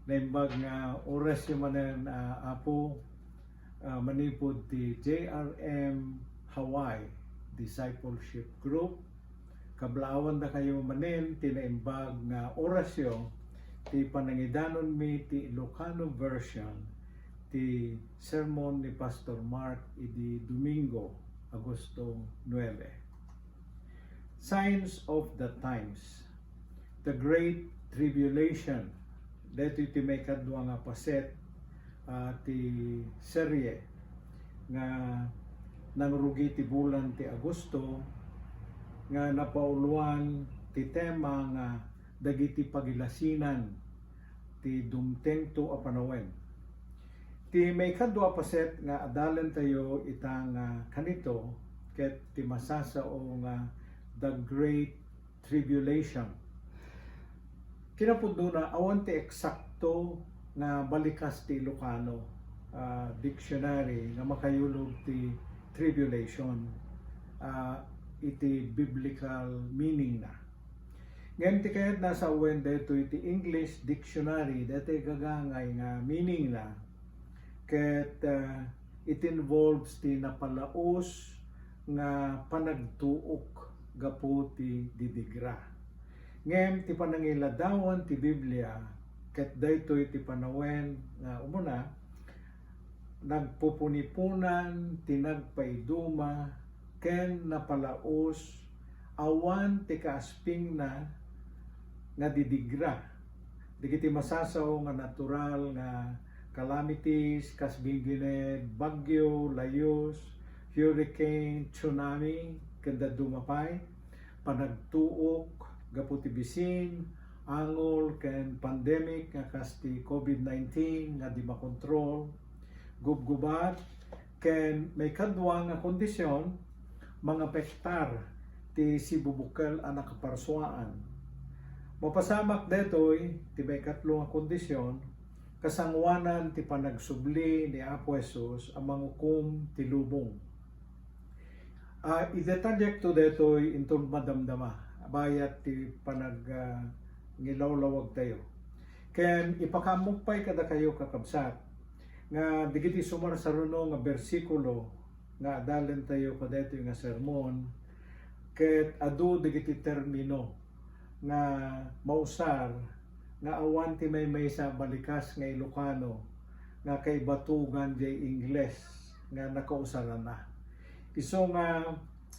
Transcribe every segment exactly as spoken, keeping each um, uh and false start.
Naimbag nga orasyo manen, ah, Apo, ah, manipud ti J R M Hawaii Discipleship Group. Kablaawandakayo manen ti naimbag nga orasyo ti panangidanonmi ti Ilocano version ti sermon ni Pastor Mark idi Domingo, Agosto nuebe. Signs of the Times, the Great Tribulation. Daytoy ti maikadua nga paset, ah, ti serye nga nangrugi ti bulan ti Agosto nga napauluan ti tema nga dagiti pagilasinan ti dumtengto a panawen. Ti maikadua a paset nga adalentayo ita nga kanito ket ti masasao nga The Great Tribulation. Kinapudnona, awan ti eksakto nga balikas ti Ilocano, ah, dictionary nga makayulog ti tribulation, ah, iti biblical meaning na. Ngem ti kayatna sawen daytoy ti English dictionary, daytoy gagangay nga meaning na, ket, ah, it involves ti napalaus nga panagtuok gapu ti didigra. Ngem ti panangiladawan ti Biblia, ket daytoy ti panawen nga umuna, nagpupuniponan ti nagpaiduma ken napalaus, awan ti kaaspingna nga didigra. Dagiti masasao nga natural nga calamities, kas bingined, bagyo, layus, hurricane, tsunami, ken dadduma pay, panagtuok gapu ti bisin, angol, ken pandemic nga kas ti COVID nineteen nga di makontrol, gubgubat, ken maikadua nga kondisyon, mangapektar ti sibubukkel a nakaparsuaan. Mapasamak daytoy ti maikatlo nga kondisyon, kasangoanan ti panagsubli ni Apo Jesus a mangukom ti lubong. Ah, idetalyekto daytoy inton madamdama, bayat ti panag, ah, ngilawlawagtayo. Ken ipakaammok pay kadakayo, kakabsat, nga dagiti sumarsaruno nga bersikulo nga adalentayo kadaytoy nga sermon, ket adu dagiti termino nga mausar nga awan ti maymaysa a balikas nga Ilocano nga kaibatugan diay Ingles nga nakausarana. Isu nga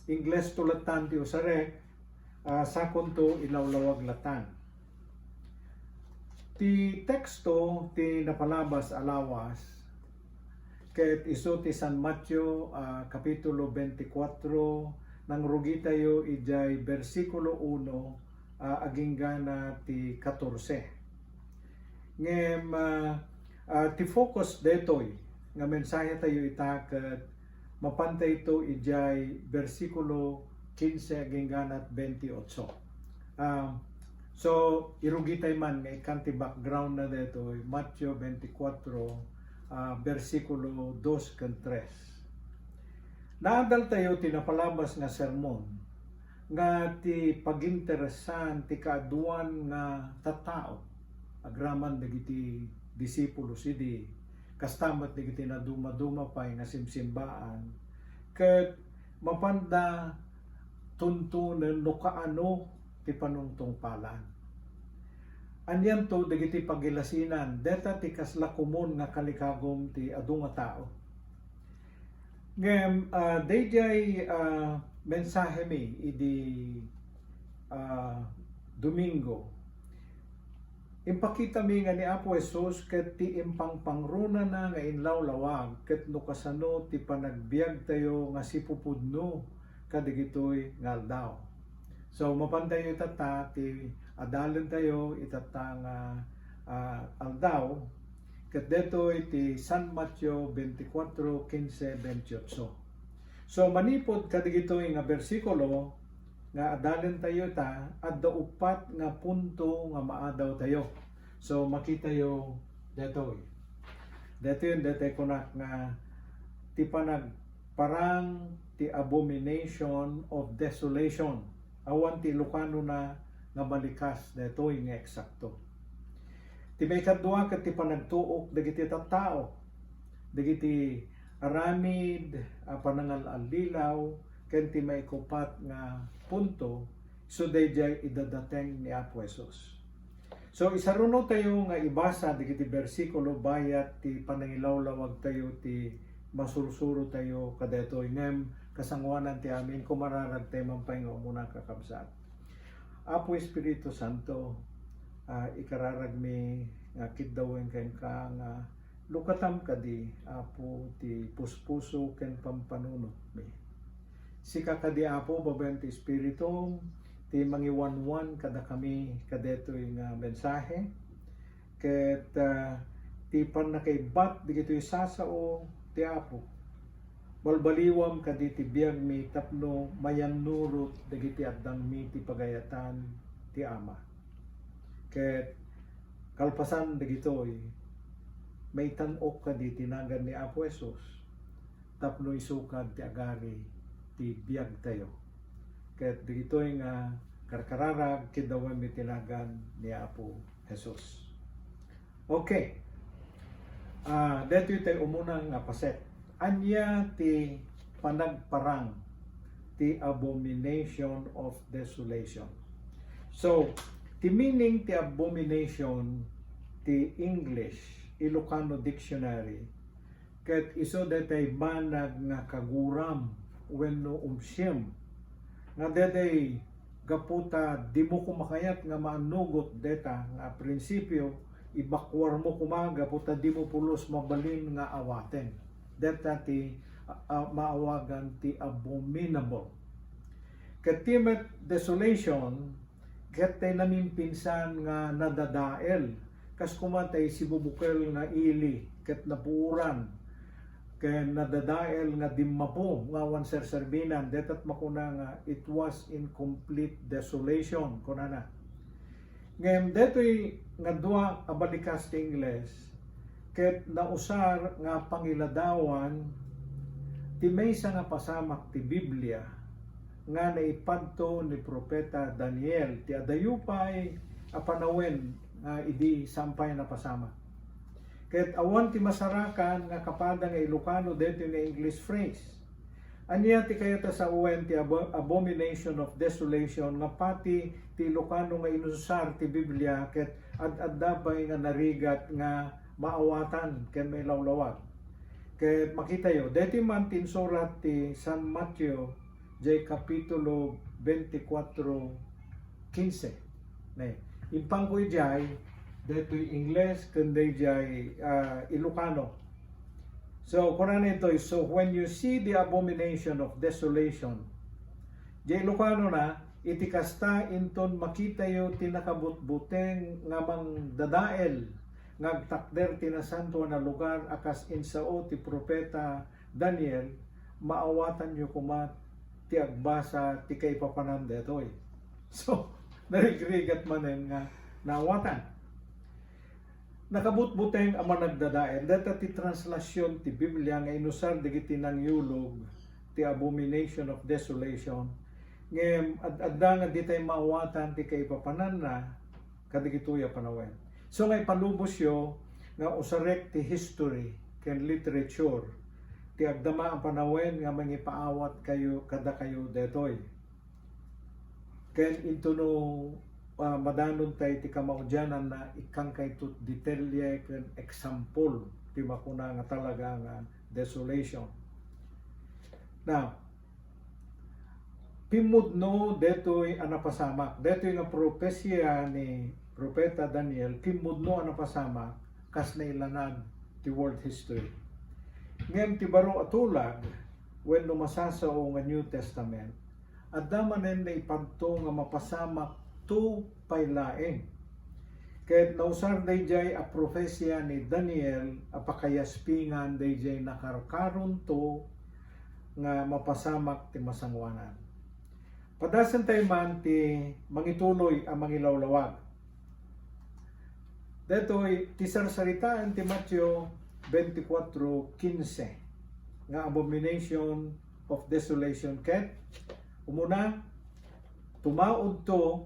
Ingles to latan ti usarek, ah, sakonto ilawlawag latan. Ti teksto ti napalabas a lawas ket isu ti San Mateo, ah, Kapitulo veinticuatro, nangrugitayo idiay bersikulo uno, ah, aginggana ti katorse. Ngem, ah, ah, ti focus daytoy nga mensahetayo ita ket mapantayto idiay bersikulo kinse aginggana veintiotso. Ah, so, irugitay man nga ikkan ti background na daytoy, Mateo veinticuatro, ah, bersikulo dos ken tres. Naadaltayo ti napalabas nga sermon nga ti paginteresan ti kaaduan nga tattao agraman dagiti disipulos idi, kasta met dagiti nadumaduma pay nga simsimbaan, ket mapanda tuntunen no kaano ti panungtungpalan. Anianto dagiti pagilasinan? Deta ti kasla komun nga kalikagum ti adu nga tao. Ngem, ah, daydiay, ah, mensahemi idi, ah, Domingo, impakitami nga ni Apo Jesus ket ti impangpangronana nga inlawlawag ket no kasano ti panagbiagtayo nga sipupudno kadagitoy nga aldaw. So, mapantayo itatta ti adalentayo itatta nga, ah, aldaw, ket daytoy ti San Mateo veinticuatro, quince, veintiocho. So, manipud kadagitoy nga bersikulo nga adalentayo ita, adda uppat nga punto nga maadawtayo. So, makitayo daytoy. Daytoy, daytoy kunak nga ti panagparang ti abomination of desolation. Awan ti Ilocano na nga malikas daytoy nga eksakto. Ti maikadua ket ti panagtuok dagiti tattao, dagiti aramid a panangal-allilaw, ken ti maikupat nga punto, isu daydiay idadateng ni Apo Jesus. So, isaruno tayo nga ibasa dagiti bersikulo bayat ti panangilawlawag tayo ti masursuro tayo kadaytoy. Ngem kasangoanan ti amin, kumararag tayo man pay nga umuna, kakabsat. Apo Espiritu Santo, ah, ikararagmi nga kiddawen kenka nga lukatam kadi, Apo, ti puspuso ken pampanunotmi. Sika kadi, Apo, babaen ti Espiritum, ti mangiwanwan kadakami kadaytoy nga mensahe, ket, ah, ti pannakaibbat dagitoy sasao ti Apo. Balbaliwam kadi ti biagmi tapno mayannurot dagiti addangmi ti pagayatan ti Ama. Ket kalpasan dagitoy, maitan-ok kadi ti nagan ni Apo Jesus tapno isukad ti agari ti biagtayo. Ket dagitoy nga karkararag, kiddawenmi ti nagan ni Apo Jesus. Okay. Ah, daytoy tay umuna nga paset. Ania ti panagparang ti abomination of desolation? So, ti meaning ti abomination ti English, Ilocano Dictionary, ket isu daytay banag nga kaguram wenno umsiem, nga daytay gapu ta dimo koma kayat nga maannugot dayta nga prinsipio, ibakuarmo koma gapu ta dimo pulos mabalin nga awaten. Dayta ti, ah, maawagan ti abominable. Ket ti met desolation, ket tay namimpinsan nga nadadael, kas koma tay sibubukel nga ili ket napuoran, ken nadadael nga dimmapo nga awan serserbinan, daytat makuna nga it was in complete desolation, kunana. Ngem daytoy nga dua a balikas ti Ingles, ket nausar nga pangiladawan ti maysa nga pasamak ti Biblia nga naipadto ni Profeta Daniel ti adayo pay a panawen nga idi saan pay napasamak. Ket awan ti masarakan nga kapada nga Ilocano daytoy nga English phrase. Ania ti kayat a sawen ti abo-, abomination of desolation nga pati ti Ilocano nga inusar ti Biblia ket ad-adda pay nga narigat nga maawatan ken mailawlawag? Ket makitayo, daytoy man ti insurat ti San Mateo, diay kapitulo twenty-four, quince. Ne, impangko idiay, daytoy Ingles ken daydiay, ah, Ilocano. So, kunana ditoy, "So when you see the abomination of desolation," diay Ilocano na, "iti kasta inton makitayo ti nakabutbuteng nga mangdadael nga agtakder ti nasantoan a lugar a kas insao ti profeta Daniel, maawatanyo koma ti agbasa ti kaipapanan daytoy." So, narigrigat manen nga naawatan. Nakabutbuteng a managdadael, dayta ti translation ti Biblia nga inusar dagiti nangyulog ti abomination of desolation. Ngem ad-adda nga ditay maawatan ti kaipapananna kadagitoy a panawen. So nga ipalubosyo nga usarek ti history ken literature ti agdama a panawen nga mangipaawat kayo, kadakayo daytoy. Ken intono, ah, madanon tay ti kamaudiananna, ikkankayto detalle ken example ti makuna nga talaga nga desolation. Now, pimmudno daytoy a napasamak. Daytoy nga propesiya ni Profeta Daniel, pimmudno a napasamak kas nailanad ti world history. Ngem ti baro a tulag wenno masasao nga New Testament, adda manen naipadto nga mapasamakto pay laeng. Ket nausar daydiay a profesia ni Daniel a pakayaspingan daydiay nakarkaronto nga mapasamak ti masangoanan. Padasentayo man ti mangituloy a mangilawlawag. Daytoy ti sarsaritaen ti Mateo twenty-four quince nga abomination of desolation, ket umuna, tumaudto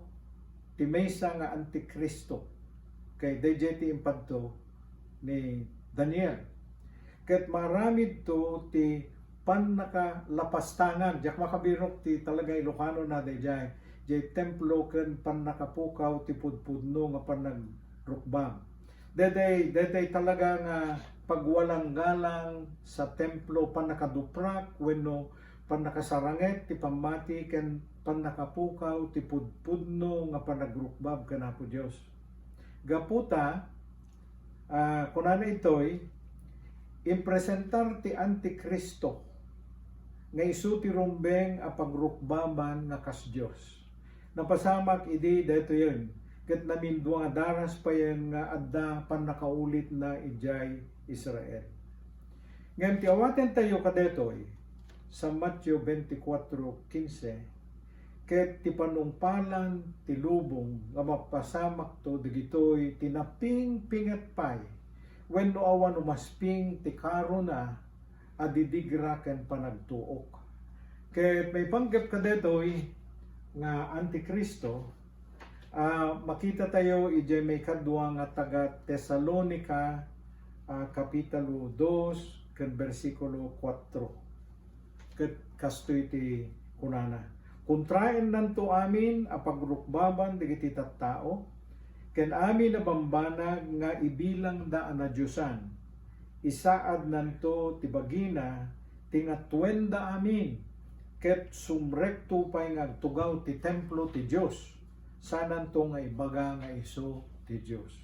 ti maysa nga antikristo, Okay, dayjay ti impadto ni Daniel. Ket maaramidto ti pannakalapastangan. Diak makabirok ti talaga Ilocano na dayjay. Jay templo ken pannakapukaw ti pudpudno nga panagrukbab. Dayday, dayday talaga nga pagwalanggalang sa templo, pannakaduprak wenno pannakasaranget ti pammati ken pannakapukaw ti pudpudno nga panagrukbab ken Apo Dios. Gapu ta, ah, kunana itoy, impresentar ti Antikristo nga isu ti rumbeng a pagrukbaban nga kas Dios. Napasamak idi daytoyen, ket namindua nga daras payen nga adda pannakaulitna idiay Israel. Ngem ti awatentayo kadaytoy, San Mateo twenty-four quince, ket ti panungpalan ti lubong nga mapasamakto dagitoy ti napingpinget pay wenno awan umasping ti karona a didigra ken panagtuok. Ket maipanggep kadaytoy nga Antikristo, ah, makita tayo idiay maikadua nga taga Tesalonica, ah, Kapitulo dos ken bersikulo kuatro. Ket kastoy ti kunana, "Kontraennanto amin a pagrukbaban dagiti tattao, ken amin a bambanag nga ibilangda a nadiosan, isaadnanto ti bagina ti ngatuenda amin, ket sumrekto pay nga agtugaw ti templo ti Dios, sananto nga ibaga nga isu ti Dios."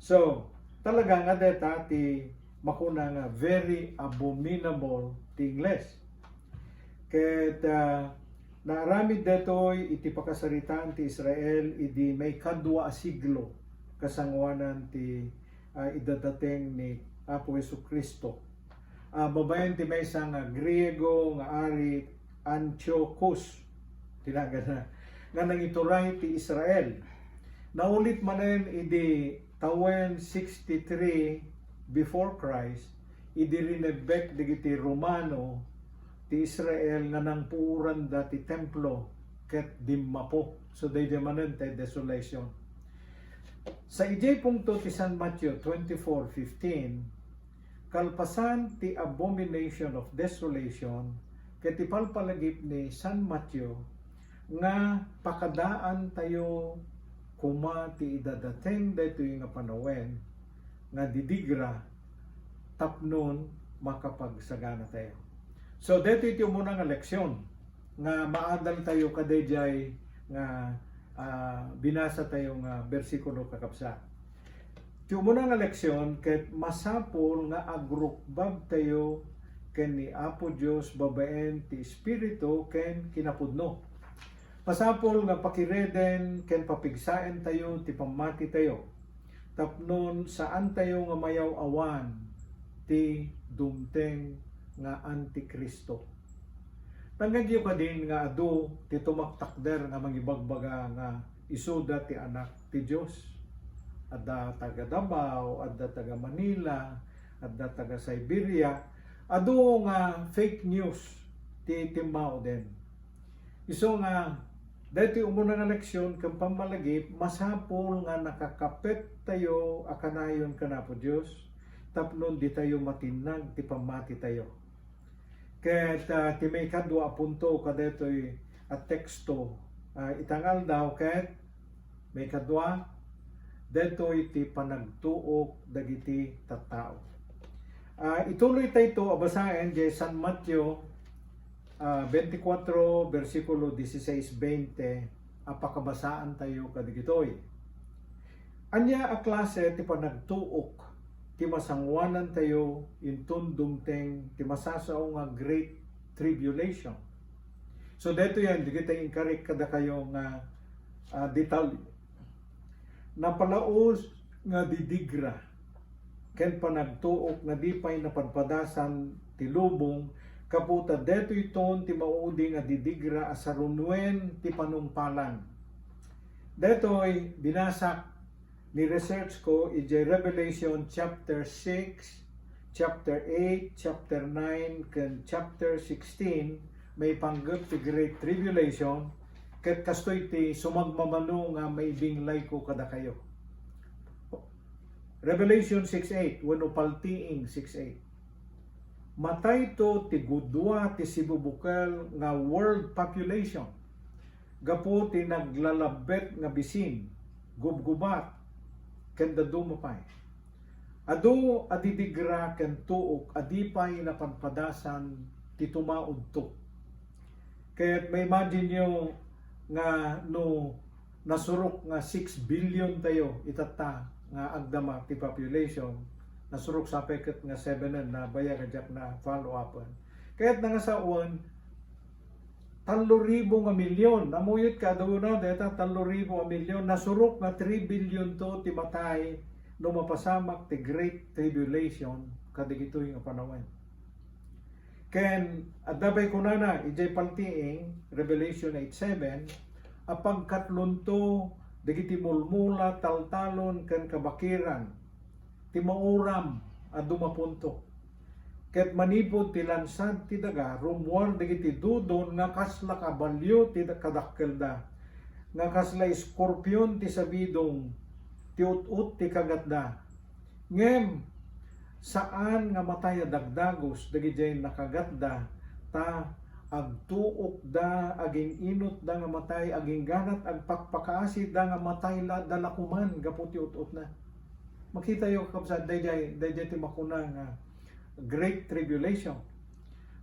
So, talaga nga deta ti makuna nga very abominable ti Ingles. Ket, ah, naaramid daytoy iti pakasaritaan ti Israel idi maikadua a siglo kasangoanan ti, ah, idadateng ni Apo Jesu-Cristo. Ah, babaen ti maysa nga Griego nga ari, Antiochus ti naganna, nga nangituray ti Israel. Naulit manen idi tawen sixty-three before Christ, idi rinebbek dagiti Romano ti Israel nga nangpuoranda ti templo ket dimmapo. So, daydi manen ti desolation. Sa idiay punto ti San Mateo twenty-four fifteen, kalpasan ti abomination of desolation ket ti palpalagip ni San Mateo nga pakadaantayo koma ti idadateng daytoy nga panawen nga didigra tapnon makapagsaganatayo. So, daytoy ti umuna nga leksyon nga maadaltayo kadaydiay nga, ah, binasatayo nga bersikulo, kakabsat. Ti umuna nga leksyon ket masapul nga agrukbabtayo ken ni Apo Dios babaen ti Espiritu ken kinapudno. Masapul nga pakireden ken papigsaentayo ti pammatitayo tapnon saantayo nga mayaw-awan ti dumteng nga Antikristo. Nangngegyo kadin nga adu ti tumaktakder nga mangibagbaga nga isuda ti Anak ti Dios? Adda taga Davao, adda taga Manila, adda taga Siberia. Adu nga fake news ti timmauden. Isu nga, daytoy umuna nga leksyon ken pammalagip, masapul nga nakakapettayo a kanayon ken Apo Dios tapnon ditayo matinnag ti pammatitayo. Ket, ah, ti maikadua a punto kadaytoy a teksto, ah, ita nga aldaw ket maikadua, daytoy ti panagtuok dagiti tattao. Ah, ituloy tayto a basaen diay San Mateo, ah, twenty-four, bersikulo dieciséis, veinte, a pakabasaantayo kadagitoy. Ania a klase ti panagtuok ti masangoanantayo inton dumteng ti masasao nga Great Tribulation? So, daytoy yan, dagiti inkarik kadakayo nga, ah, detalye. Napalaus nga didigra ken panagtuok nga di pay napadpadasan ti lubong, gapu ta daytoyton ti maudi nga didigra a sarunuen ti panungpalan. Daytoy binasak, ni-research ko idiay Revelation chapter six, chapter eight, chapter nine, ken chapter sixteen, maipanggep ti Great Tribulation, ket kastoy ti sumagmamano nga maibinglayko kadakayo. Revelation six eight wenno Paltiing six eight. Matayto ti gudua ti sibubukel nga world population gapu ti naglalabbet nga bisin, gubgubat, ken dadduma pay. Adu a didigra ken tuok a di pay napadpadasan ti tumaudto. Ket ma-imagine yo nga no nasurok nga six billion tayo itatta nga agdama ti population, nasurok sapay ket nga seven na bayag a diak na follow upen. Ket nangasawen, tallo ribu nga milyon. Amuyot ka, aduna deta tallo ribu a milyon. Nasurok nga three billion to ti matay no mapasamak ti Great Tribulation kadigitoy nga panawen. Ken adda pay kunana idiay Paltiing, Revelation eight seven, a pagkatlonto dagiti mulmula, taltalon, ken kabakiran ti mauram a dumaponto. Ket manipud ti lansad ti daga, rummuar dagiti dudon nga kasla kabalio ti kadakkelda, nga kasla eskorpion ti sabidong ti ut-ot ti kagatda. Ngem saan nga matay a dagdagus dagidiay nakagatda, ta agtuokda, agin-inutda nga matay, agingganat agpakpakaasida nga matay la, da la koman gapu ti ut-otna. Makitayo, kakabsat, daydiay, daydiay ti makuna nga Great Tribulation.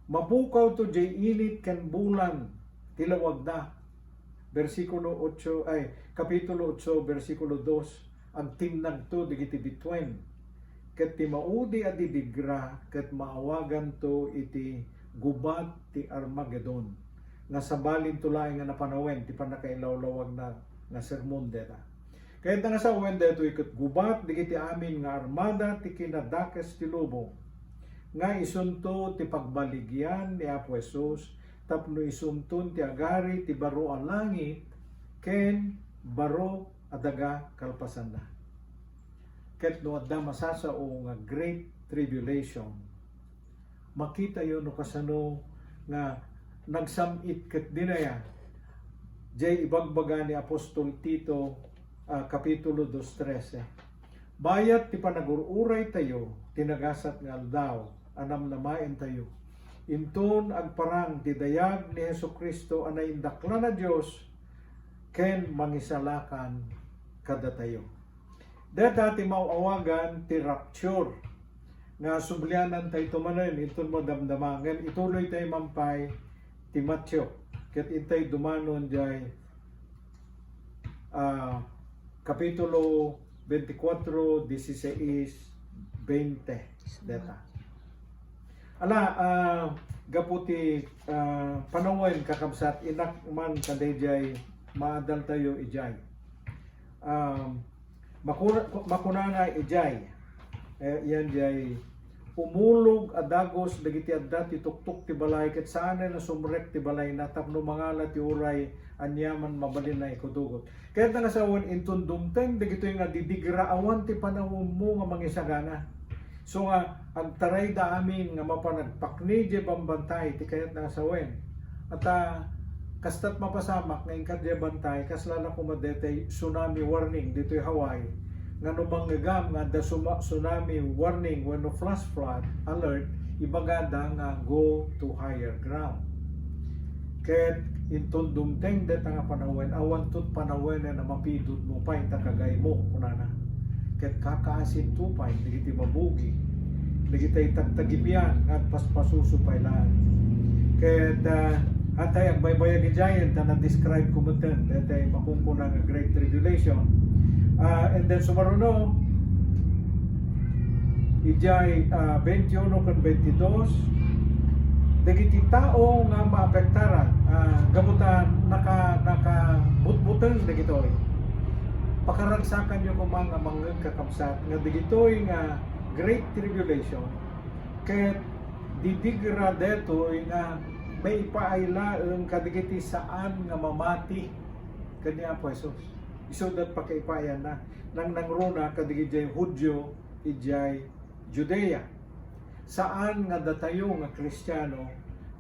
Mapukawto diay init ken bulan ti lawagda. Bersikulo otso, ay, Kapitulo otso, bersikulo dos, agtinnagto dagiti bituen. Ket ti maudi a didigra ket maawaganto iti gubat ti Armagedon, nga sabalinto laeng nga napanawen ti pannakailawlawagna nga sermon deta. Kayatna nga sawen, daytoy ket gubat dagiti amin nga armada ti kinadakes ti lubong, nga isunto ti pagbaligian ni Apo Jesus tapno isunton ti agari ti baro a langit ken baro a daga kalpasanna. Ket no adda masasao nga Great Tribulation, makitayo no kasano nga nagsam-it ket dinaya. Diay ibagbaga ni Apostol Tito, ah, Kapitulo dos trese, "Bayat ti panagur-uraytayo, ti nagasat nga aldaw a namnamaentayo, inton agparang ti dayag ni Jesu-Cristo a naindaklan a Dios ken Mangisalakan kadatayo." Deta ti maaw-awagan ti rapture, nga sublianantayto manen inton madamdama. Ngem ituloytay man pay ti Mateo, ket intay dumanon diay, ah, Kapitulo veinticuatro, dieciséis, veinte. Deta. Ala, ah, gapu ti, ah, panawen, kakabsat, innak man kadaydiay maadaltayo idiay. Um, makuna-, makunana idiay, eh, yan diay, "Umulog a dagus dagiti adda ti tuktok ti balay, ket saanen a sumrek ti balayna tapno mangala ti uray aniaman mabalin a ikudugot." Kayatna nga sawen, inton dumteng dagitoy nga didigra, awan ti panawenmo nga mangisagana. So nga, agtarayda amin nga mapan agpakni diay bambantay ti kayatna nga sawen. Ata, kasta't mapasamak nga inka diay bantay, kasla la koma daytay tsunami warning ditoy Hawaii, nga no mangngegam nga adda suma-, tsunami warning wenno flash flood alert, ibagada nga go to higher ground. Ket inton dumteng dayta nga panawen, awanto panawen a mapidutmo pay ta kagaymo, kunana. Ket kakaasinto pay dagiti mabugi, dagiti tagtagipian nga agpaspasuso pay laeng. Ket, ah, hatay agbaybayag idiayen ta na-describe ko metten daytay makunkuna nga Great Tribulation. Ah, and then sumaruno, idiay, ah, veintiuno ken veintidos, dagiti tao nga maapektaran, ah, gapu ta naka-, nakabutbuteng dagitoy. Pakaragsakanyo koma nga mangngeg, kakabsat, nga dagitoy nga Great Tribulation ket didigra daytoy nga maipaay laeng kadagiti saan nga mamati ken ni Apo Jesus. Isuda ti pakaipaayanna. Nangnangruna kadagiti Judio idiay Judea. Saan nga datayo nga Kristiano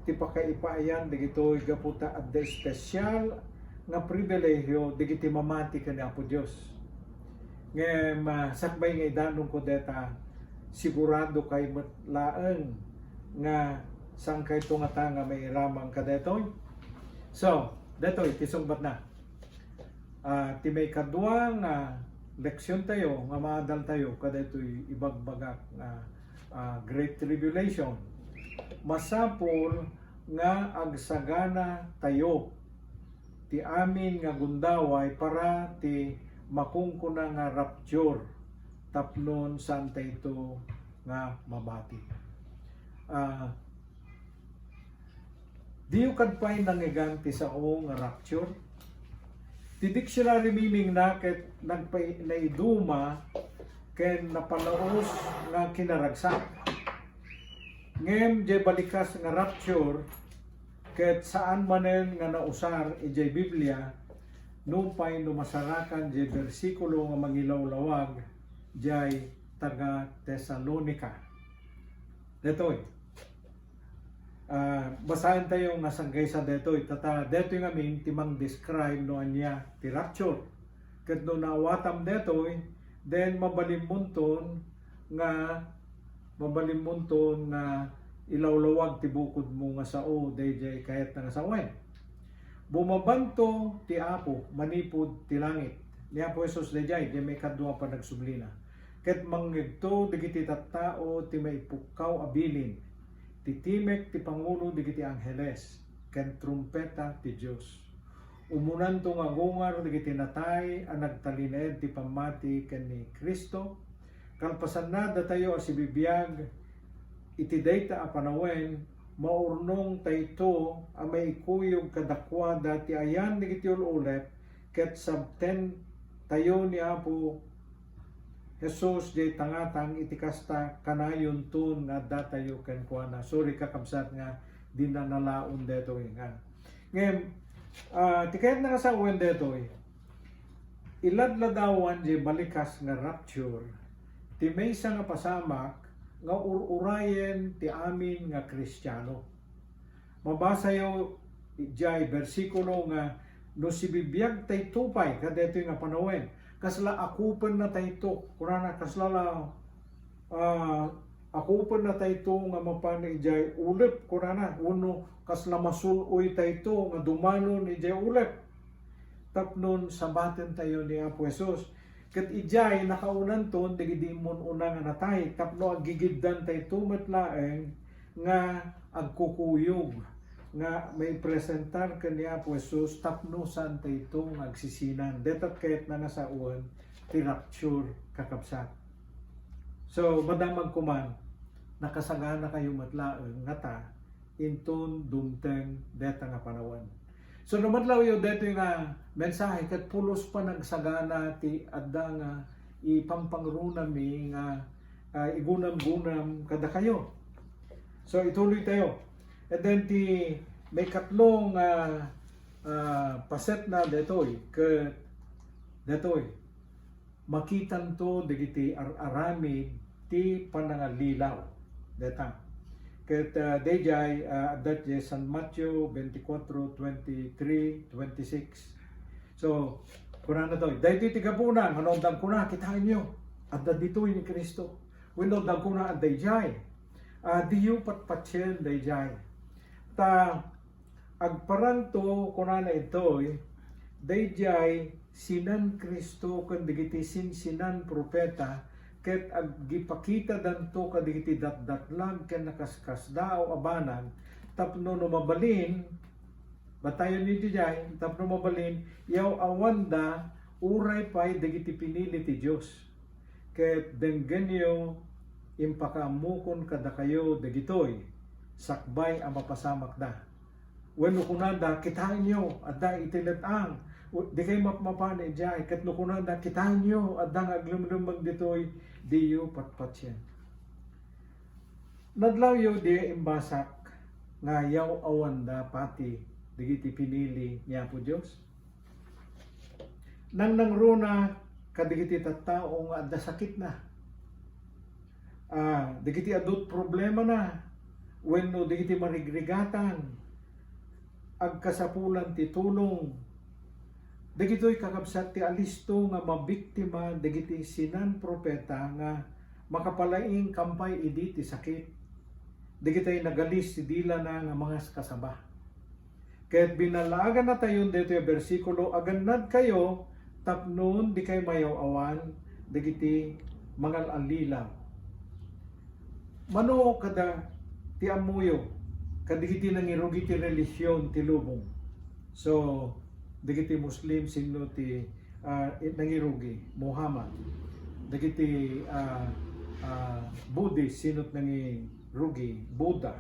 ti pakaipaayan dagitoy gapu ta adda espesial nga pribilehiyo dagiti mamati ken ni Apo Dios. Ngem, ah, sakbay nga idanonko deta, sigurado kay met laeng nga saan kayto ngata nga mairamang kadetoy. So, detoy ti sungbatna. Ah, ti maikadua nga leksion tayo nga maadal tayo kadetoy ibagbagak nga, ah, Great Tribulation. Masapul nga agsagana tayo ti amin nga gundaway para ti makunkuna nga rapture tapnon saan tayto nga mabati. Ah, diyo kad pay nangngegan ti sao nga rapture? Ti dictionary meaning na ket nagpay-, naiduma ken napalaos nga kinaragsak. Ngem diay balikas nga rapture, ket saan manen nga nausar idiay Biblia, nupay no masarakan diay bersikulo nga mangilawlawag diay taga-Tesalonica. Detoy. Ah, basaen tayo nga saggaysa detoy. Tata, detoy ngamin ti mang-describe no ania ti rapture. Ket no naawatam detoy, then mabalinmonton nga, mabalinmonton nga ilawlawag ti bukodmo nga sao daydiay kayatna nga sawen. Bumabanto ti Apo manipud ti langit. Ni Apo Jesus daydiay, diay maikadua a panagsublina. Ket mangngegto dagiti tattao ti maipukkaw a bilin, ti timek ti pangulo dagiti angheles, ken trumpeta ti Dios. Umunanto nga agungar dagiti natay a nagtalinaed ti pammati ken ni Cristo. Kalpasanna, datayo a sibibiag iti dayta a panawen, maurnong tayto a maikuyog kadakuada ti ayan dagiti ul-ulep, ket sabten tayo ni Apo Jesus diay tangatang. Iti kasta, kanayonton nga addatayo kenkuana. Sorry, kakabsat, nga dinna nalaon detoy nga. Ngem, ah, ti kayatna nga sawen detoy, iladladawan diay balikas nga rapture ti maysa nga pasamak nga ur-urayen ti amin nga Kristiano. Mabasayo diay bersikulo nga no sibibiag tayto pay kadetoy nga panawen, kasla akupenna tayto, kunana, kasla la, ah, akupenna tayto nga mapan idiay ulep, kunana, wenno kasla masul-oy tayto nga dumanon idiay ulep tapnon sabaten tayo ni Apo Jesus. Ket idiay, nakaunanton dagidi immun-una nga natay tapno aggigiddan tayto met laeng nga agkukuyog nga maipresentar ken ni Apo Jesus tapno saan tayto nga agsisinan. Deta kayatna nga sawen ti rapture, kakabsat. So, madamag koman, nakasaganakayo met laeng ngata inton dumteng deta nga panawen. So, no madlawyo detoy nga mensahe, ket pulos panagsagana ti adda nga ipampangrunami nga, ah, igunamgunam kadakayo. So, ituloy tayo. And then, ti maikatlo nga, ah, pasetna detoy, ket detoy, makitanto dagiti ar-aramid ti panangallilaw. Deta. Ket, ah, daydiay, ah, adda diay San Mateo twenty-four, twenty-three, twenty-six. So, kunana toy, daytoy ti gapuna nga no adda agkuna, "Kitaenyo, adda ditoy ni Cristo." Wenno adda agkuna, "Adda idiay." Ah, diyo patpatien daydiay. Ta, agparanto, kunana, itoy, daydiay sinan-Cristo ken dagiti sinsinan-profeta, ket agipakitadanto kadagiti datdatlag ken nakaskasdaaw a banag, tapno no mabalin, batayon iti diay, tapno mabalin, yaw-awanda uray pay dagiti pinili ti Dios. Ket denggenyo, impakaammokon kadakayo dagitoy, sakbay a mapasamakda. Wenno kunada, "Kitaenyo, adda iti let-ang." O, di kay mapmapan idiay. Ket no kunada, "Kitaenyo, adda nga aglemlemmeng ditoy," diyo patpatien. Nadlawyo diay imbasak nga yaw-awanda pati dagiti pinili ni Apo Dios. Nangnangruna kadagiti tattao nga adda sakitna, ah, dagiti adu ti problemana, wenno dagiti marigrigatan, agkasapulan ti tulong, Dagitoy, kakabsat, ti alisto nga mabiktima dagiti sinan-profeta nga makapalaing kampay idi ti sakit. Dagitoy nagalis ti dilana nga mangaskasaba. Ket binallaagantayon daytoy a bersikulo, "Agannadkayo tapno dikay mayaw-awan dagiti mangal-allilaw." Mano kada ti ammoyo, kadagiti nangirugi ti relihion ti lubong. So, dagiti Muslim, sino ti, ah, nangirugi? Muhammad. Dagiti, ah, ah, Buddhist, sino ti nangirugi? Buddha.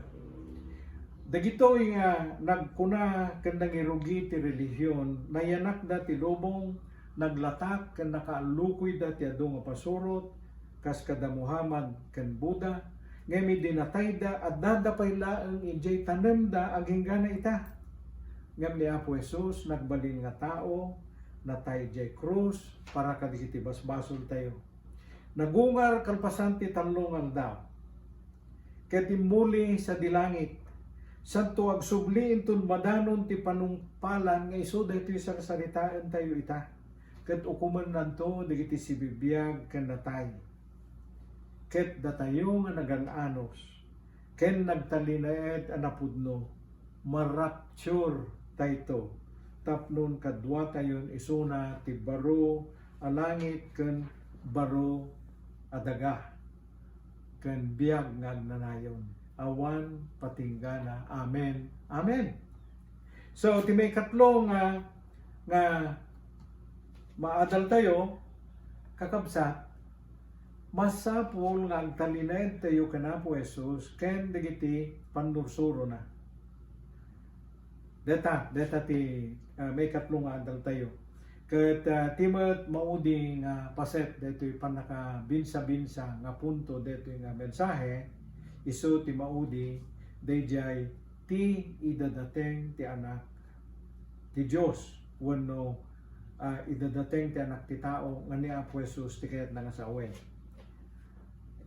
Dagitoy nga nagkuna ken nangirugi ti relihion, nayanakda ti lubong, naglatak ken nakaallukoyda ti adu nga pasurot, kas kada Muhammad ken Buddha, ngem idi natayda, addada pay laeng idiay tanemda agingga ita. Ngem ni Apo Jesus nagbalin nga tao, natay idiay krus para kadagiti basbasoltayo. Nagungar kalpasan ti tallo nga aldaw, ket immuli sadi langit. Sadto agsubli inton madanon ti panungpalan nga isu daytoy sarsaritaentayo ita, ket ukomennanto dagiti sibibiag ken natay. Ket datayo nga nagan-anos ken nagtalinaed a napudno, ma-rapture tayto tapnon kaduatayon isuna ti baro a langit ken baro a daga ken biag nga agnanayon. Awan patinggana. Amen. Amen. So, ti maikatlo nga, nga maadaltayo, kakabsat, masapul nga agtalinaedtayo ken Apo Jesus ken dagiti pannursurona. Deta, deta ti, ah, maikatlo nga adaltayo. Ket, ah, ti met maudi nga paset daytoy pannakabinsabinsa nga punto daytoy nga mensahe, isu ti maudi daydiay ti idadateng ti Anak ti Dios wenno, ah, idadateng ti Anak ti Tao nga ni Apo Jesus ti kayatna nga sawen.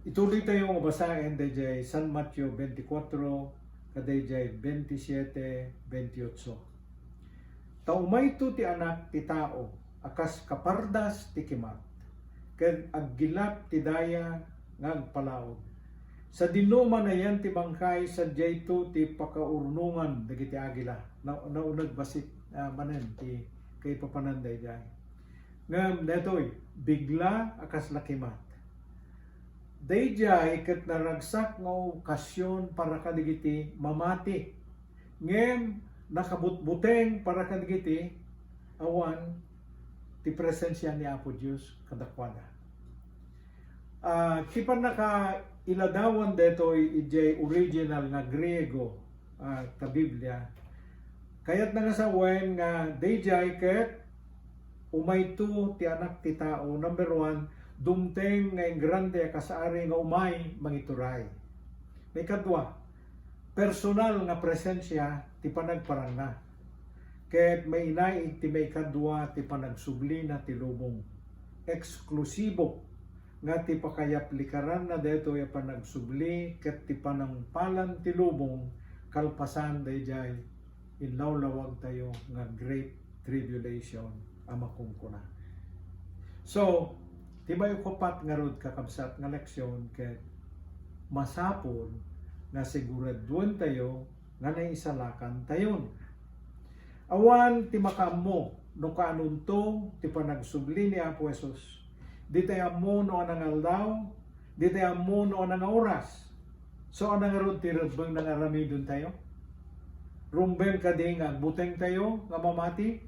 Ituloytayo nga basaen daydiay San Mateo twenty-four, kadaydiay twenty-seven, twenty-eight. Ta umayto ti Anak ti Tao a kas kapardas ti kimat, ken aggilap ti daya nga agpalaod. Sadino manayan ti bangkay, sadiayto ti pakaurnongan dagiti agila. Na-, nauneg bassit, ah, manen ti kaipapanan daydiay. Ngem daytoy, bigla a kasla kimat. Daydiay ket naragsak nga okasion para kadagiti mamati, ngem nakabutbuteng para kadagiti awan ti presensia ni Apo Dios kadakuada. Ah, ti pannakailadawan daytoy idiay original nga Griego, ah, ta Biblia, kayatna nga sawen nga daydiay ket umayto ti Anak ti Tao, number one, dumteng nga ingrande a kasari nga umay mangituray. Maikadua, personal nga presensia ti panagparangna. Ket mainaig ti maikadua ti panagsublina ti lubong. Eksklusibo nga ti pakayaplikaranna daytoy a panagsubli ket ti panangpalan ti lubong kalpasan daydiay inlawlawagtayo nga Great Tribulation a makunkuna. So, ti maikapat ngarud, kakabsat, nga leksyon ket masapul nga siguraduentayo nga naisalakantayon. Awan ti makaammo no kaanonto ti panagsubli ni Apo Jesus. Ditay ammo no anang aldaw, ditay ammo no anang oras. So, ania ngarud ti rebbengna nga aramidentayo? Rumbeng kadi nga agbutengtayo nga mamati?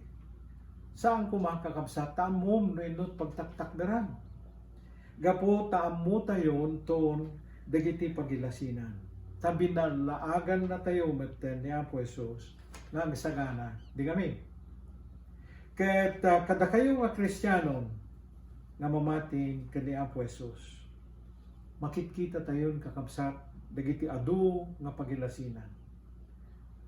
Saan koma, kakabsat, ta ammom no inno ti pagtaktakderam. Gapu ta ammotayon ton dagiti pagilasinan. Ta binallaagannatayo metten ni Apo Jesus nga agsagana di ngamin. Ket, ah, kadakayo nga Kristianon nga mamatin ken ni Apo Jesus, makitkitatayon, kakabsat, dagiti adu nga pagilasinan.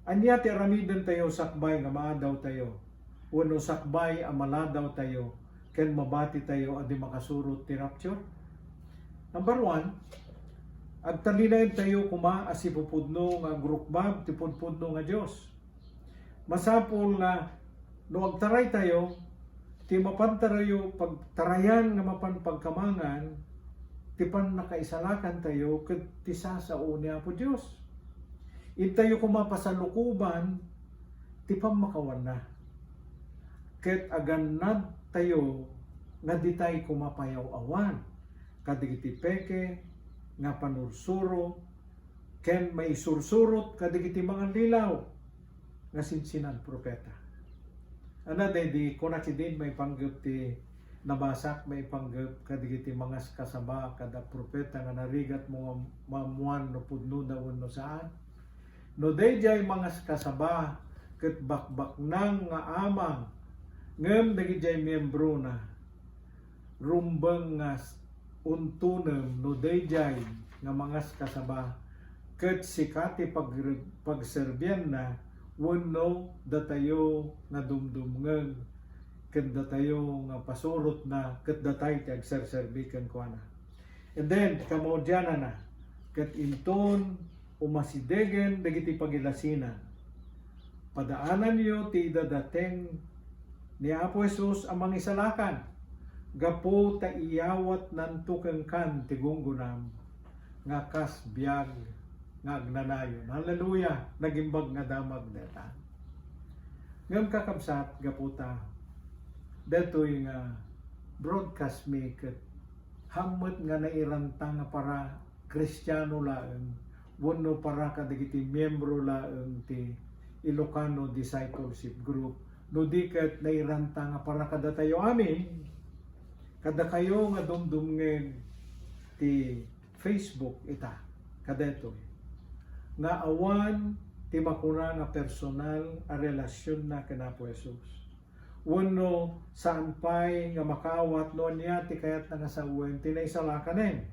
Ania ti aramidentayo sakbay nga maadawtayo wenno sakbay a maladawtayo ken mabatitayo a di makasurot ti rapture? Number one, agtalinaedtayo koma a sipupudno nga agrukbab ti pudpudno nga Dios. Masapul nga no agtaraytayo, Ti mapan tayo pagtarayan nga mapan pagkamangan, ti pannakaisalakantayo ket ti sasao ni Apo Dios. Intayo koma pasalukoban ti pammakawanna. Ket agannadtayo nga ditay koma payaw-awan kadagiti peke nga panursuro ken maisursurot kadagiti mangallilaw nga sinsinagprofeta. Ania daydi, kunak idin maipanggep ti nabasak, maipanggep kadagiti mangaskasaba kada profeta nga narigatmo nga maammuan no pudnona wenno saan? No daydiay mangaskasaba ket bakbaknang nga amang, ngem dagidiay miembrona, rumbeng nga s-, untonem no daydiay nga mangaskasaba ket sika ti pagre-, pagserbianna wenno datayo nga dumdumngeg ken datayo nga pasurotna ket datay ti agserserbi kenkuana. And then, kamaudianana, ket inton umasidegen dagiti pagilasinan, padaananyo ti idadateng ni Apo Jesus a Mangisalakan, gapu ta iyawatnanto kenkan ti gunggonam nga kas biag nga agnanayon. Hallelujah! Nagimbag nga damag dayta. Ngem kakabsat, gapu ta daytoy nga broadcast mi ket hammet nga nairanta nga para Kristiano laeng wenno para kadagiti miembro laeng ti Ilocano Discipleship Group, no di ket nairanta nga para kadatayo amin, kadakayo nga dumdumngeg ti Facebook ita, kadaytoy, nga awan ti makuna nga personal a relasionna ken Apo Jesus. Wenno saan pay nga makaawat no ania ti kayatna nga sawen ti naisalakanen.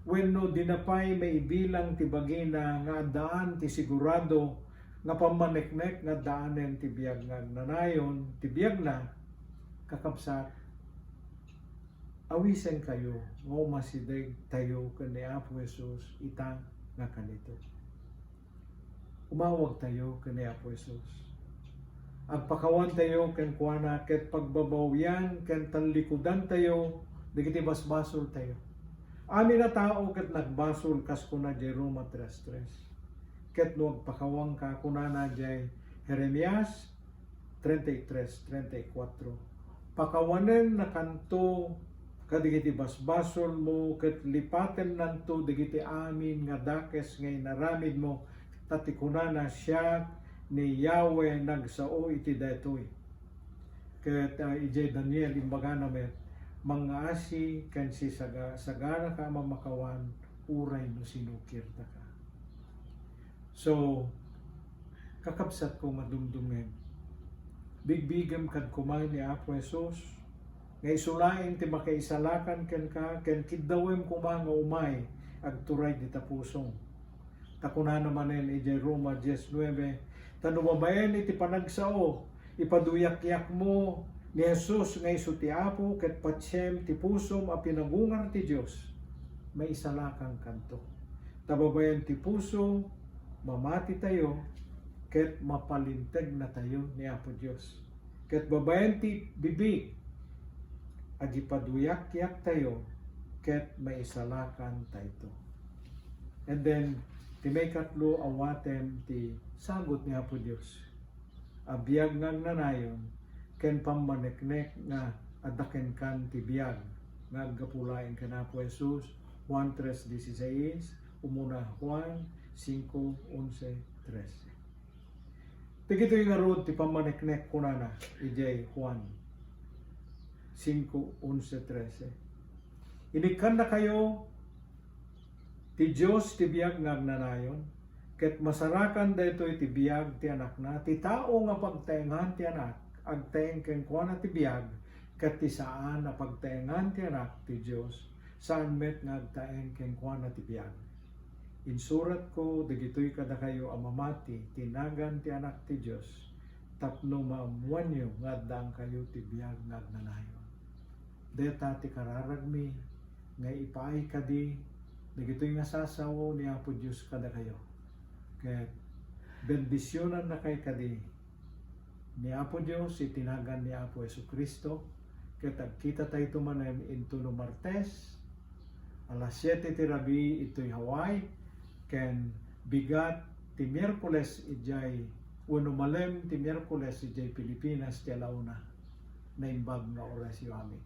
Wenno dina pay maibilang ti bagina nga addaan ti sigurado nga pammaneknek nga addaanen ti biag nga agnanayon ti biagna, kakabsat, awisenkayo nga umasidegtayo ken ni Apo Jesus ita nga kanito. Umawagtayo ken ni Apo Jesus. Agpakawantayo kenkuana ket pagbabawian ken tallikudantayo dagiti basbasoltayo. Amin a tao ket nagbasol kas kuna diay Roma tres tres. Ket no agpakawanka, kunana diay Jeremias treinta y tres, treinta y cuatro, pakawanennakanto kadagiti basbasolmo ket lipatennanto dagiti amin nga dakes nga inaramidmo, ta ti kunana, "Siak ni Yahweh nagsao iti daytoy." Ket, ah, idiay Daniel, imbagana met, "Mangngaasi ken sisaga-, saganaka a mamakawan uray no sinukirtaka." So, kakabsatko nga dumdumngeg, bigbigem kad koma ni Apo Jesus, nga isu laeng ti makaisalakan kenka, ken kiddawem koma nga umay agturay dita pusom. Ta kunana manen idiay Roma dies nuebe, "Ta no babaen iti panagsao, ipaduyakyakmo ni Jesus nga isu ti Apo, ket patiem ti pusom a pinagungar ti Dios, maisalakankanto." Ta babaen ti puso, mamatitayo, ket mapalintegnatayo ni Apo Dios. Ket babaen ti bibig, agipaduyakyaktayo, ket maisalakantayto. And then, ti maikatlo, awatem ti sagut ni Apo Dios a biag nga agnanayon ken pammaneknek nga adda kenkan ti biag nga aggapu laeng ken Apo Jesus, Juan tres dieciséis, umuna Juan cinco, once, trece. Dagitoy ngarud ti pammaneknek, kunana idiay Juan cinco, once, trece. Inikkannakayo ti Dios ti biag nga agnanayon, ket masarakan daytoy ti biag ti Anakna. Ti tao nga pagtaengan ti Anak, agtaeng kenkuana ti biag, ket ti saan a pagtaengan ti Anak ti Dios, saan met nga agtaeng kenkuana ti biag. Insuratko dagitoy kadakayo a mamati ti nagan ti Anak ti Dios, tapno maammoanyo nga addaankayo ti biag nga agnanayon. Dayta ti kararagmi nga ipaay kadi dagitoy nga sasao ni Apo Dios kadakayo. Ket bendisionannakay kadi ni Apo Dios iti nagan ni Apo Jesu-Cristo, Ket agkitatayto manen intono Martes, alas siete ti rabii itoy Hawaii, ken bigat ti Miyerkules idiay, wenno malem ti Miyerkules idiay Pilipinas ti alauna. Naimbag nga oras yo amin.